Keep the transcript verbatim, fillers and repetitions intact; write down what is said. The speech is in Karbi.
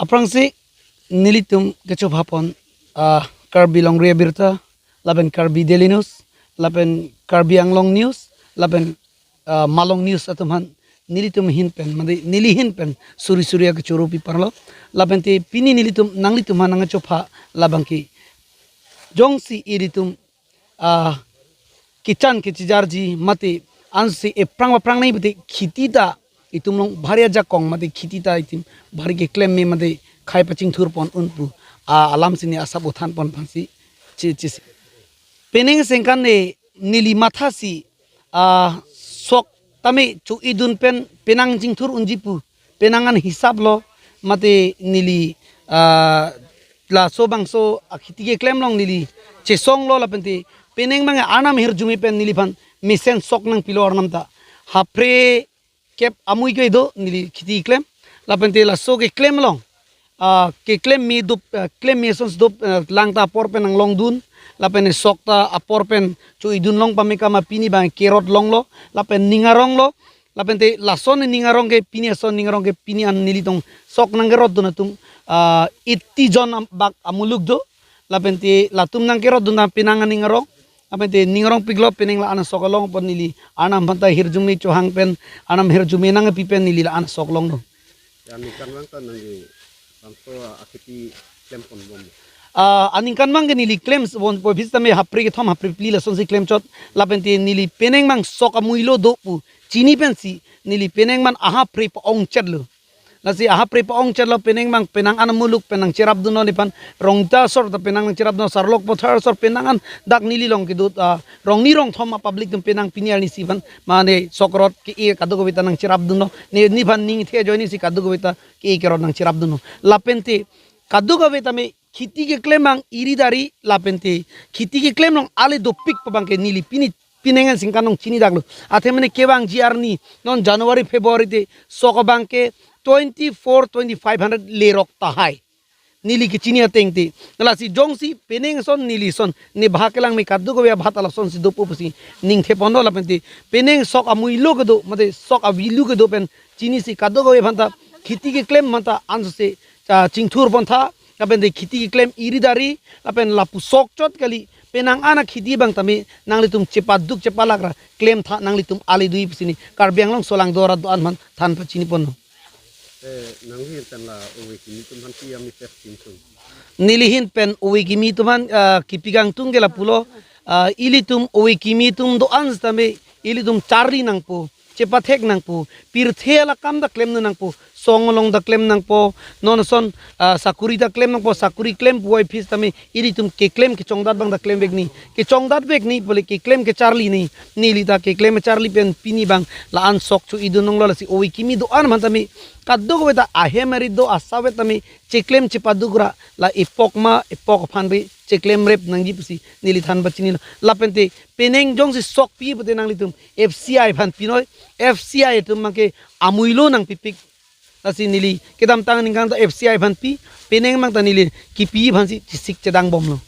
Aphrangsi nelitum kechopha pon, ah, Karbi Longri Abirta, lapen Karbi Daily News, lapen Karbi Anglong News, lapen, ah, Malong News atum aphan nelitum ahin pen, mate neli ahin pen suri suri akechoro pi parlo. Lapente pini nelitum nanglitum aphan nangchopha labangke, jongsi ilitum, ah, kechan kechijarji mate ansi ephrang aphrang nai pute kheti ta itum along bhari ajakong mate kheti ta itum bhari keklem me mate khei pachingthur pon un pu, ah, alam si ne asap uthan pon aphansi che, che si. Penang sengkan ne neli mathasi, ah, sok tame cho-idun pen penang chingthur unji pu, penang an hisap lo, mate neli, ah, laso bangso akheti keklem along neli chesong lo, lapente penang abang arnam hirjume pen neliphan mesen sok nangpilo, arnam ta haphre kep amui ke do neli kheti keklem, lapente laso keklem along, ah, keklem me dop, ah, klem me ason si dop, ah, lang ta apor pen nanglongdun, lapen sok ta apor pen cho-idun long pame kama pini abang kerot longlo, lapen ning arong lo, lapente lason ning arong ke pini ason ning arong ke pini an nelitum sok nangkerotdun atum, ah, eighty jon am-, bak amuluk do, lapente latum nangkerotdun ta penang aning arong, lapente ning arongpiklo penang la-an sok along pon neli arnam aphanta hirjume chohang pen, arnam hirjume nangpi pen neli la-an sok longlo. Ya, aningkan abang ta nangli bangso akheti klem pon bom? Ah, aningkan abang ke neli klem pon po, bis tame haphre kethom haphre phli lasonsi klem chot, lapente neli penang abang sok amui lo do pu chini pensi neli penang abang ahaphre pa-ong chet lo. Lasi ahaphre pa-ong chet lo, penang abang penang an amuluk pen nangcherapdunlo nephan, Rongta asor ta penang nangcherapdunlo, Sarlok Pathar asor penang an dak neli along kedo, ah, rongni rongthom a-public atum penang pini arni si aphan mane sok rot ke-e kadokave ta nangcherapdunlo, ne nephan ningthe ajoine si kadokave ta ke-e kerot nangcherapdunlo. Lapente kadokave tame kheti keklem abang iri dari, lapente kheti keklem along ale dopik pu abangke neli pini penang an sengkan along chinidak lo. Athe mane kevangji arni non January February te sok abangke twenty four, twenty five hundred lerok tahai, neli kechini ateng te. Lasi jongsi penang ason neli ason ne bhag kelang me kadokave abhat alasonsi dopo pusi ningthe ponlo, lapente penang sok amui lo kedo mate sok avi lo kedo pen chinisi kadokave aphanta kheti keklem aphanta ansose, ah, chingthur pon tha, lapente kheti keklem iri dari, lapen lapu sok chot kali, penang an akheti abang tame nanglitum chepaduk chepalak ra klem tha, nanglitum ale do-i pusi ne Karbi Anglong solangdo arat do-an aphan than pachini ponlo. Eh, nangli ahin pen la ove kimi atum aphan pi a-message pitung? Neli ahin pen ove kimi atum aphan, ah, kipi kangtung ke lapulo, ah, ilitum ove kimi atum do-an sitame ilitum charli nangpo, chepathek nangpo, pirthe alakam ta klemdun nangpo, song along ta klem nangpo, non ason, ah, sakuri ta klem nangpo, sakuri klem puvoiphit tame ilitum keklem kechongdat abang ta klemvek ni, kechongdatvek ni pule keklem kecharli ni, neli ta keklem charli pen pini abang la-an sok cho-idun longlo, lasi ove kimi do-an aphan tame kadokave ta ahem arit do asavet tame cheklem chepaduk ra la epok ma epok aphan ri cheklem rep nangji pusi neli than pachinilo. Lapente penang jongsi sok pi pute nanglitum F C I aphan pinoi, F C I atum abangke amui lo nangpipik. Lasi neli kedamtang aningkan ta F C I aphan pi, penang abang ta neli kipi aphansi chesik chedang bomlo.